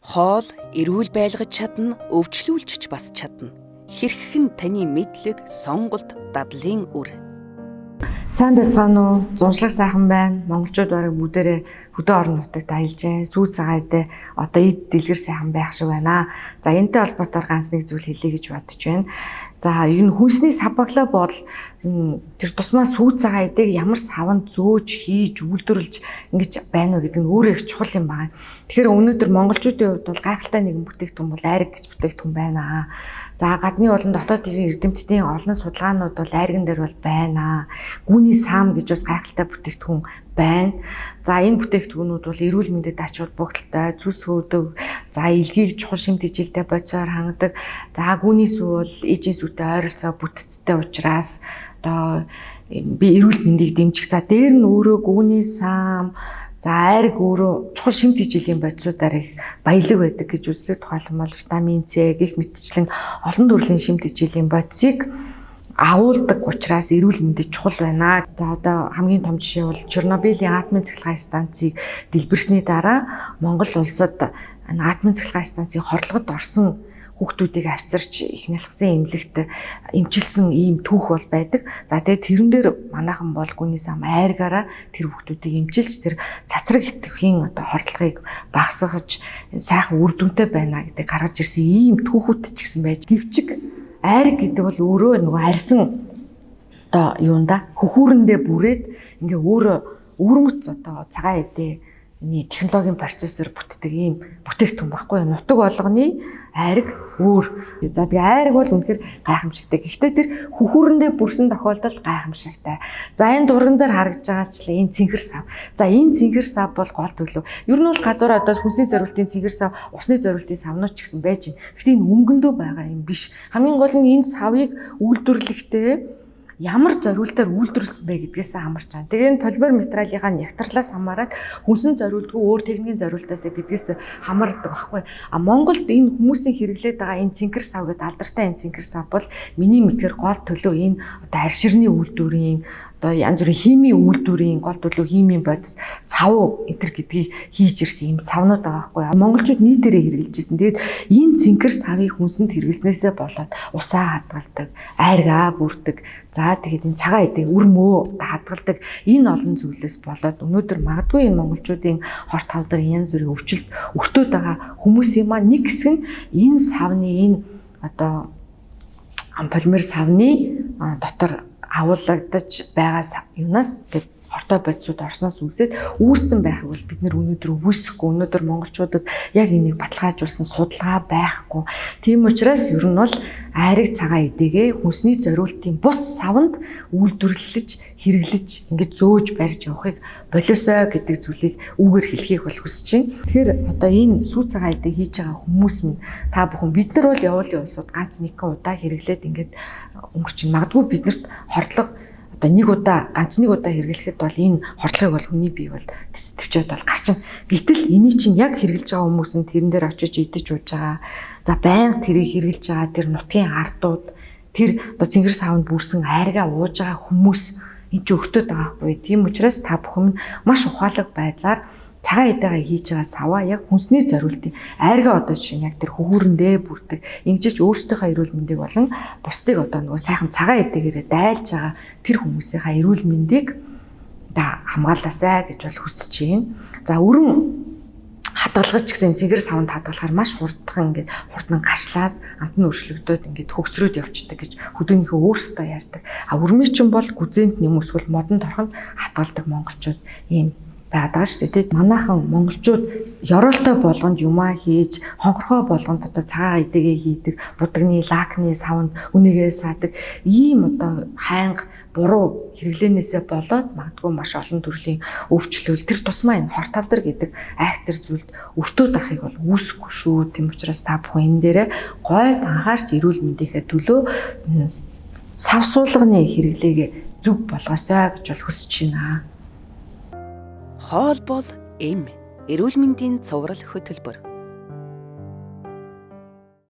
Хоол эрүүл байлгаж чадна, өвчлүүлж ч бас чадна. Хэрхэн таны мэдлэг, сонголт, дадлын үр. Сайн байцгаана уу? Зуншлаг сайхан байна. Монголчууд бараг бүгдээрээ хөдөө орон нутагт аялжээ. Сүү цагаан одоо эд дэлгэр сайхан байх шиг байна. За энэтэй холбоотойгоор ганц нэг зүйл хэлье гэж бодож байна. За энэ хүнсний сав баглаа бодол тэр тусмаа сүү цагаан эдийг ямар савнд зөөж хийж үйлдвэрлэж ингэж байна уу гэдэг нь өөрөө их чухал юм байна. Тэгэхээр өнөөдөр монголчуудын хувьд бол гайхалтай нэгэн бүтээгдэхүүн бол айраг гэж бүтээгдэхүүн байна. За гадны болон дотоодын эрдэмтдийн олон судалгаанууд бол айрган дээр бол байна. Гүний сам гэж бас гайхалтай бүтээгдэхүүн байна. За энэ бүтээгдэхүүнүүд бол эрүүл мэндэд ач холбогдолтой, зүс хөөдөг, за илгийг чухал шим тэжээлтэй бодисоор хангадаг. За гүний сүү бол ээжийн сүүтэй ойролцоо бүтцтэй учраас одоо би эрүүл мэндийг дэмжих. За дээр нь өөрөө гүний сам, за айраг өөрөө чухал шим тэжээлийн бодисуудаар их баялаг байдаг гэж үздэг. Тухайлбал витамин С гэх мэтчлэн олон төрлийн шим тэжээлийн бодисыг агуулдаг учраас эрүүл мэндэд чухал байна. За одоо хамгийн том жишээ бол Чернобылийн атомын цахилгаан станцыг дэлбэрсний дараа Монгол улсад атомын цахилгаан станцын хорлогод орсон хүүхдүүдийг авчирч их нялхсан эмнэлэгт эмчилсэн ийм түүх бол байдаг. За тэгээд тэрэн дээр манайхан бол гүний сам айргаараа тэр хүүхдүүдийг эмчилж тэр цацраг итгэхийн одоо хордлогыг багасгаж сайхан үр дүнтэй байна гэдэг гаргаж ирсэн ийм түүхүүд ч гэсэн байж. Гэвчиг айраг гэдэг бол өөрөө нөгөө арьсан одоо юунда хөхүүрэндээ бүрээд ингээ өөрөө өвөрмөц одоо цагаан эдээ технологийн процессор бүтдэг ийм бүтээгдэхүүн байхгүй юу? Нутаг болгоны айраг өөр. За тэгээ айраг бол үнэхээр гайхамшигтай. Гэхдээ тэр хөхүүрэндээ бүрсэн тохиолдолд гайхамшигтай. За энэ дурган дээр харагдж байгаачлаа энэ цэнхэр сав. За энэ цэнхэр сав бол гол төлөв. Ер нь бол гадуур одоо хүнсний зориултын цэнхэр сав, усны зориултын савнууд ч гэсэн байж байна. Гэхдээ энэ өнгөндөө байгаа юм биш. Хамгийн гол нь энэ савыг үйлдвэрлэхдээ ямар зориултаар үйлдвэрлэсэн бэ гэдгээс хамарч байгаа. Тэгээ энэ полимер материалынхаа нягтралаас хамаарат хүнсэн зориултгүй өөр техникийн зориултаас гэдгээс хамаардаг байхгүй. А Монголд энэ хүмүүсийн хэрэглээд байгаа энэ цэнхэр сав гэдэг алдартай энэ цэнхэр сав бол миний мэдгээр гол төлөв энэ одоо арширны үйлдвэрийн одоо янз бүрийн химийн үйлдвэрийн гол төлөв химийн бодис цав энэ гэдгийг хийж ирсэн юм савнууд байгаа байхгүй. Монголчууд нийтээрээ хэрэглэж ирсэн. Тэгээд энэ цэнхэр савыг хүнсэнд хэрэглэснээсээ болоод усаа хадгалдаг, айргаа бүрдэг. За тэгээд энэ цагаан эдийг үр мөө хадгалдаг. Энэ олон зүйлээс болоод өнөөдөр магадгүй энэ монголчуудын хорт хавдар янз бүрийн өвчлөлт өртөөд байгаа хүмүүсийн маань нэг хэсэг нь энэ савны энэ одоо полимер савны дотор агуулгадаж байгаа юунаас ингээд хортой бодисууд орсноос үүсээд үүссэн байхыг бол бид нэр өнөөдөр үүсэхгүй. Өнөөдөр монголчуудад яг энийг баталгаажуулсан судалгаа байхгүй. Тийм учраас ер нь бол айраг цагаан эдээгээ хүнсний зориултын бус савнд үйлдвэрлэж, хэрэглэж ингээд зөөж барьж явахыг болиосой гэдэг зүйлийг үүгээр хэлхийг бол хүсэж байна. Тэгэхээр одоо энэ сүү цагаан эдээ хийж байгаа хүмүүс минь та бүхэн бид нар бол явуулын улсууд ганц нэгэн удаа хэрэглээд ингээд өнгөрчин. Магадгүй биднэрт хордлого одоо нэг удаа ганц нэг удаа хэрэглэхэд бол энэ хордлогыг бол хүний бие бол тэвчээд бол гарчин. Гэтэл эний чинь яг хэрэглэж байгаа хүмүүс нь тэрэн дээр очиж идэж ууж байгаа. За байнга тэрийг хэрэглэж байгаа тэр нутгийн ардууд тэр одоо цэнгэр савнд бүрсэн айргаа ууж байгаа хүмүүс энэ чинь өртөөд байгаа хгүй. Тийм учраас та бүхэн маш ухаалаг байдлаар цагаан эдээгээ хийж байгаа саваа яг хүнсний зориултын айргаа одоо жишээ нь яг тэр хөвүүрэндээ бүрдэг. Ингэж өөрсдийнхөө эрүүл мэндийг болон бусдыг одоо нөгөө сайхан цагаан эдээгээрээ дайлж байгаа тэр хүмүүсийнхаа эрүүл мэндийг хамгаалаасай гэж бол хүсэж байна. За өрн хадгалгаж гэсэн цэнхэр савнд хадгалахаар маш хурдхан ингээд хурдан гашлаад амт нь өршлөгдөөд ингээд хөгсрөөд явцдаг гэж хөдөөнийхөө өөрсдөө ярьдаг. А өрмийн чинь бол гүзээнд нэм эсвэл модон торхонд хадгалдаг монголчууд ийм байгаад байгаа шүү дээ. Манайхан монголчууд ёроолтой болгонд юмаа хийж, хонхорхой болгонд одоо цагаан эдэгээ хийдэг, будагны, лакны савнд үнийгээ саадаг ийм одоо хайнга буруу хэрэглээнээсээ болоод магадгүй маш олон төрлийн өвчлөл тэр тусмаа энэ хорт хавдар гэдэг айхтар зүйлд өртөөд авахыг бол үүсэхгүй шүү. Тийм учраас та бүхэн энэ дээрээ гойд анхаарч эрүүл мэндийнхээ төлөө сав суулганы хэрэглээгээ зөв болгоосой гэж бол хүсэж байна. Хоол бол эм, эрүүл мэндийн цуврал хөтөлбөр.